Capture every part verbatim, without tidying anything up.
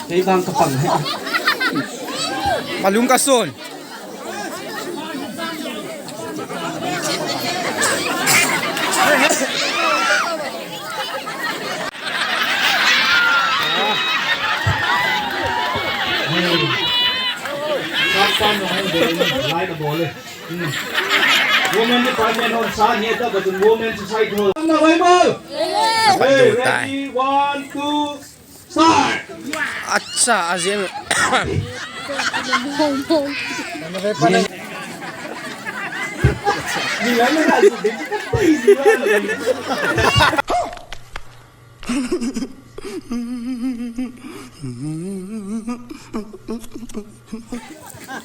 Kei bang ka pang. Kalung kasun. Women department on sa, ni ta ka tung women society hall. Hey, ready, one, two, start. Acha, azim.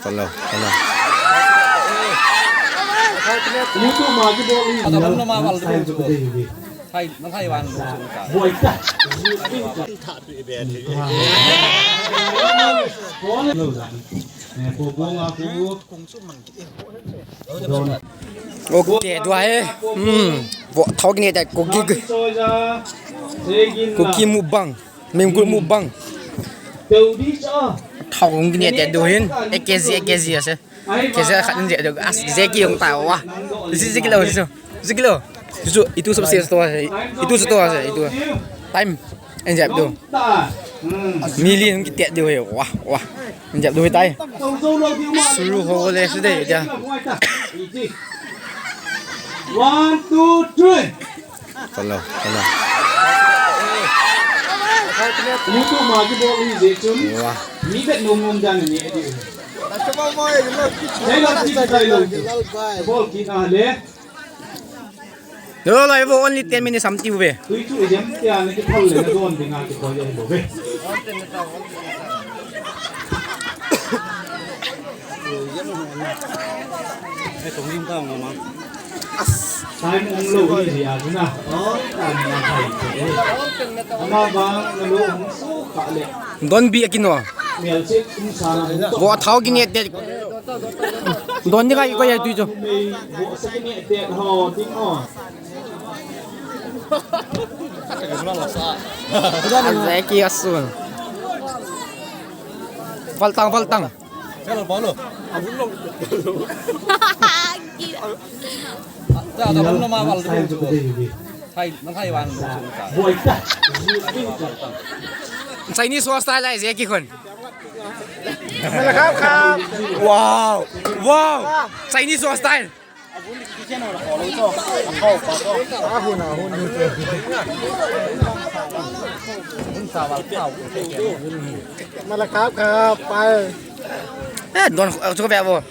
Hello, hello. Ok, tua hi. Hmm. Vo thau kine ta koki. Koki mukbang. Mingkul mukbang. Thau kine ta du hin. Ek K G, ek K G ase. K G khat in je du. As je ki jong ta wa. Ji ji kilo ji. Ji kilo. Ji itu sab se to ase. Itu se to ase. Itu. Time. En jap du. Mili hung kitet diu he. Wah, wah. En jap du he tai. Suru ho le su de dia. One, two, three. Talo, talo. Wah. Ball kick a le. Lo, lo, evo only ten minutes am tiu ve. Tui chu ijem tia na kithal le na don dinga kithal le bo ve. Time ong lo ni ria chu na. Time na thai. Ama bang na lo hung su kha le. Don bi akino. Mial che kum sa na. Vo thau kine te. Don ni kai ko ya tu chu. Azeki asun. Valtang, valtang. Chinese hostile ai Zeki khun. Wow. Wow. Chinese hostile. Malakap kap, pai. Eh, don, eh, chuko bia bo.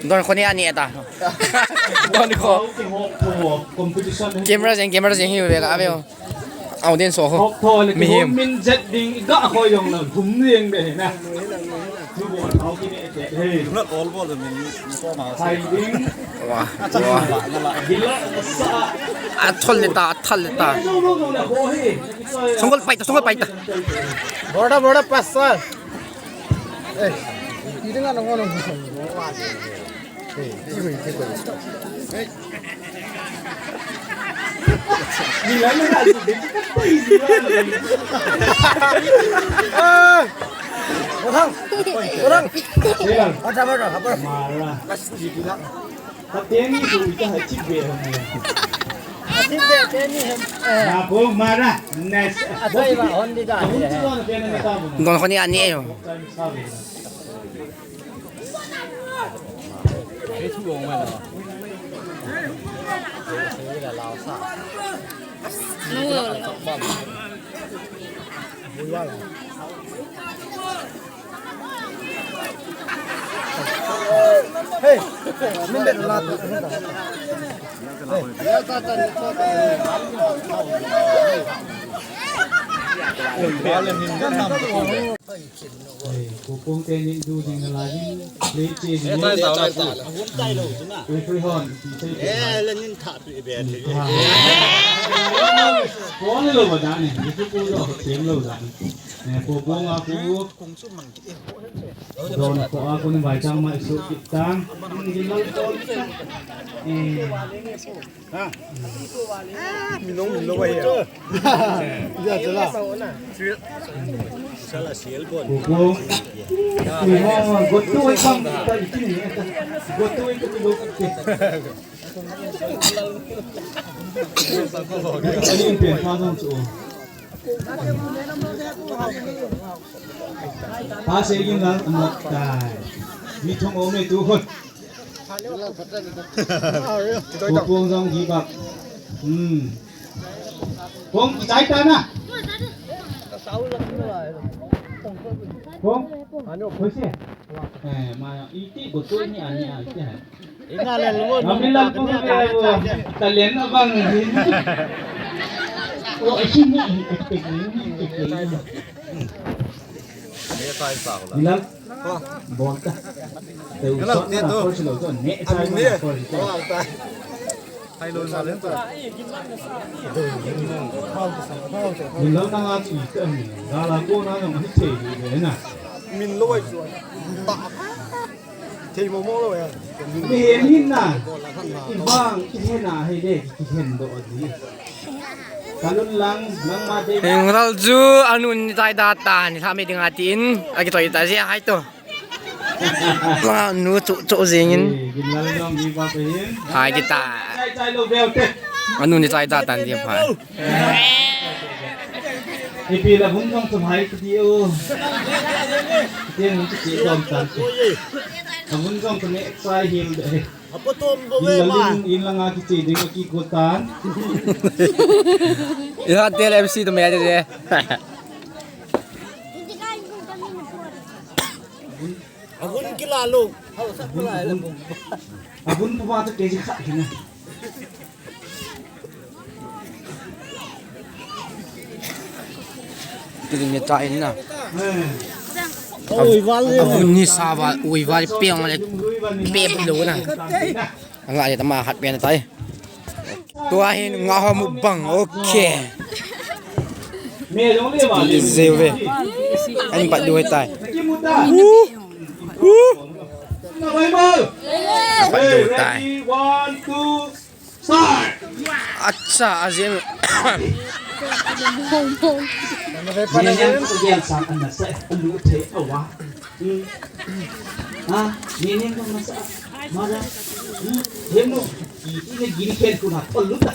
Don khoni ani eta. Don kho. Camera jeng, camera jeng hi ve ka ve. Audience ho. Mihem. Min jet ding ga khoi jong na. Thum jeng be na. Wah, wah. Athol le ta, athol le ta. Songol paita, songol paita. Bora, bora, pasa. Eh, ini nggak nongol nongol. Orang, orang, orang, apa? Don khoni ani ayo. Hey, min bet la. Hey. Kupung te ni du ding na la ding. Play che ni. Eh, tai, tai, tai. Ahun tai lo chu na. Pui pui hon. Eh, le nin tha pi be. Ko ni lo ba da ni. Ni ku ku lo tem lo da ni. Eh, kupung a ku. Don ko a ku ni bai chang mai su ki tang. Ni lo ko. Eh. Ha? Minung, minung ba ya? Ya, jela. Kupung. Imo, gotu ai pang ta ikin. Gotu ai kupi lo kate. Ani pen pa jong chu. Pa se yin la mo tai. Mi thong o me tu hon. Kupung jong give up. Hmm. Kong kichai ta na. Kong. Hoise. Eh, ma iti gotu ni ani ati hai. Ina le lo. Ami lam ko le wo. Talent abang ni. O, isi ni, isi ni, isi ni. Ni lam. Bol ta. Te u sot na ko silo to ne chai na ko silo. Ni lo na nga chi ta ni. Da la ko na nga ma thei ni na. Min lo ai chu. Ta. Thei mo mo lo ya. Ni ni na. Ki bang ki he na he de ki hen do di. Kalun lang lang ma de. Heng ral ju anun ni tai da ta ni tha me ding atin. Aki toi ta je hai to. Langa nu chu chu jingin. Hai kita. Anu ni chai ta tan di phai. Ipi la bun jong chu hai ti o. Tin chu ti dom tan. Bun jong chu ne chai hil de. Apo tom bo ve ma. In langa ki ti ding ki ko tan. Ya tel M C to me de. Agun kila lo. Agun puma to keji khat kina. Kini ni ta in na. Ui val le. Agun ni sa val, ui val pe ang le. Pe lo na. Anga le tama hat pe na tai. Tua hin nga ho mukbang, okay. Ti zeu ve. An bat du tai. Uh, uh. Bat du tai. Acha, azim. Hmm. Ha? Ni ni ko masa. Mara. Hmm. Hemno. Ini gini ken ko na tolu ta.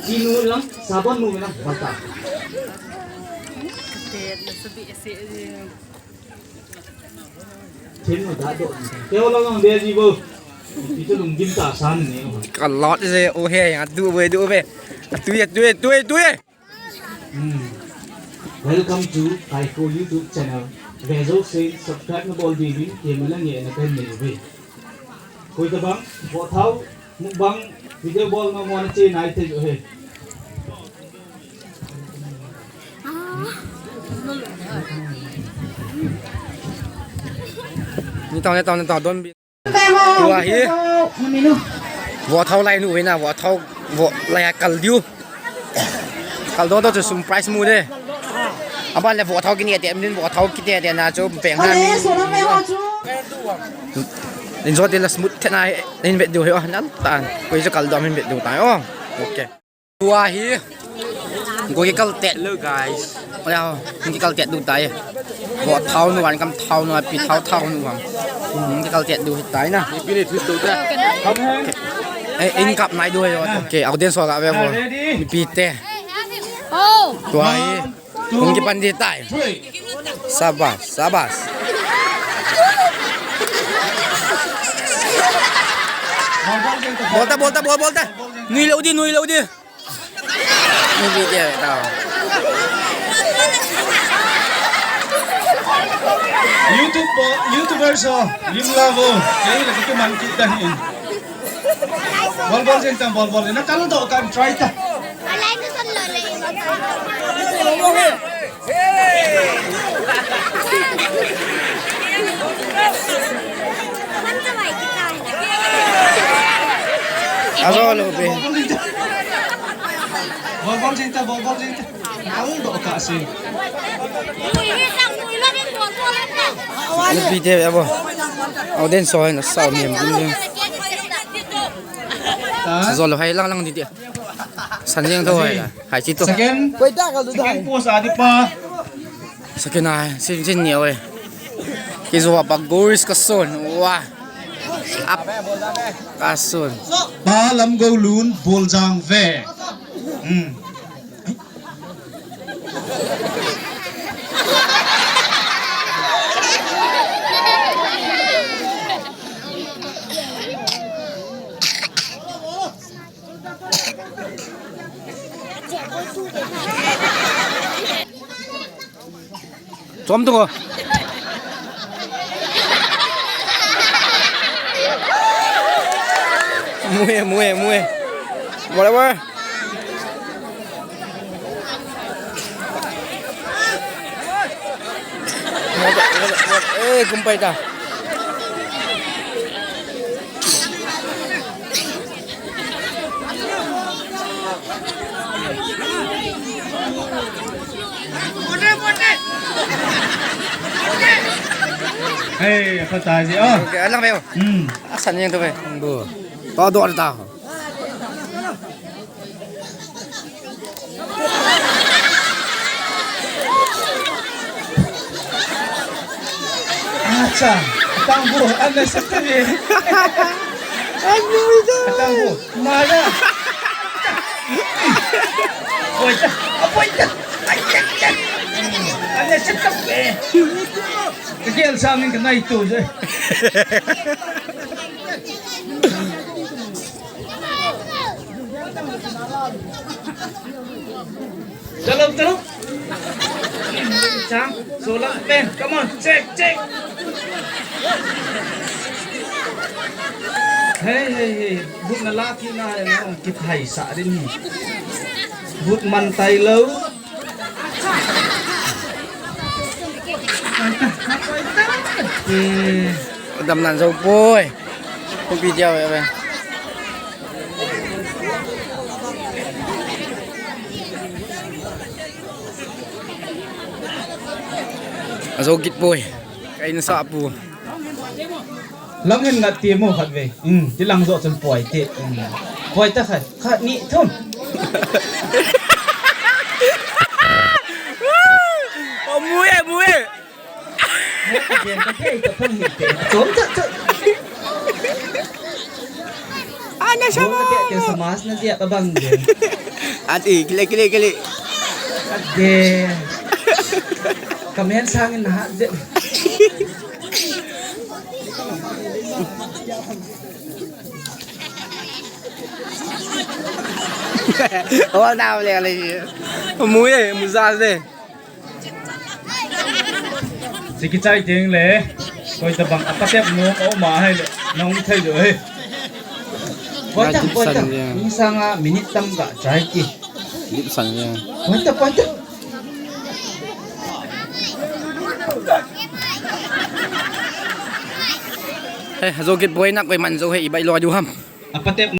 Inu lang, sabon nu lang, bata. Hemno da do. Keo lang lang de ji bo. Itu lung gim ta san ni. Kalot se o he, adu be, du be. Adu ye, du ye, du ye, du ye. Hmm. Welcome to Kaiko YouTube channel. Vejo se subscribe na bol diuvin, kemala nge na kan nei uve. Koi tabang, vohthao, mukbang, video bol na mo na che nai te jo he. Ni tao, ni tao, ni tao, don bi. Tua hi. Vohthao lai nu ve na, vohthao, voh lai a kal diu. Kal do to chu surprise mu de. Aban le vohthao kini ate, min vohthao kini ate na chu peng ha mi. Enjoy de la smooth the na hin vet diu he o, nan tan. Koi chu kal do min vet diu tai o. Okay. Tua hi. Go kikal tet. Hello, guys. Oya, kikal tet du tai. Vohthao nu an kam thao nu pi thao thao nu kam. Hmm, kikal tet du tai na. Pi ni thu tu ta. Eh, in kap nai du yo. Okay, audience ho ga ve vo. Mipi te. Tua hi. Hung kipan di tai. Sabas, sabas. Bol ta, bol ta, bol, bol ta. Nui lou di, nui lou di. Ni video tao. YouTube bo, YouTubers ho, lim la bo. Kei la ki man kita hi. Bol bol jeng ta, bol bol. Na kal do kan try ta. Ajo lo be. Bol bol jeng ta, bol bol jeng ta. Ang do ka si. Ni video abo. Audience ho na sao mi bun jeng. Ajo lo hai lang lang di di. San jeng tho hai la. Hai chi to. Second. Koi ta ka lu dai. Second post a di pa. Sakina, sin sin ni oi. Kizuwa pa goris ka son. Wa. Ap. Ka son. Pa lam go lun bol jang ve. Hmm. Chom tu ko. Mui, mui, mui. Whatever. Eh, kumpai ta. Hey, apa taji? Oh. Okay, alang kayo. Hmm. Asan yang tu, be? Bu. Todo ada tahu. Acha, tangbu, ane sekali. Anu itu. Tangbu, mana? Apoita, apoita. Ane sekali. Kagel samin kanai tu je. Chalo, chalo. Chang, solang pen. Come on, check, check. Hey, hey, hey. But na laki na, no. Kithai sa din hi. But man tai lo. Eh. Dam nan zo poi. Video ya, be. Azo git poi. Kain sa pu. Lang hin ngat ti mo khat ve. Hmm, ti lang zo chun poi ti. Hmm. Poi ta khat. Khat ni thum. Oh, mui, mui. Ana sama. Sama na dia ka bang dia. Ati, kile, kile, kile. Ade. Kamen sangin na hat de. Wala na wala kali. Mui, mui sa de. Siki chai ting le. Koi ta bang apa tep no o ma hai le. Nong thai do he. Koi ta, koi ta. Ni sanga minute tam ka chai ki. Lip san ya. Koi ta, koi ta. Hey, zo kit boy na koi man zo he i bai lo du ham. Apa tep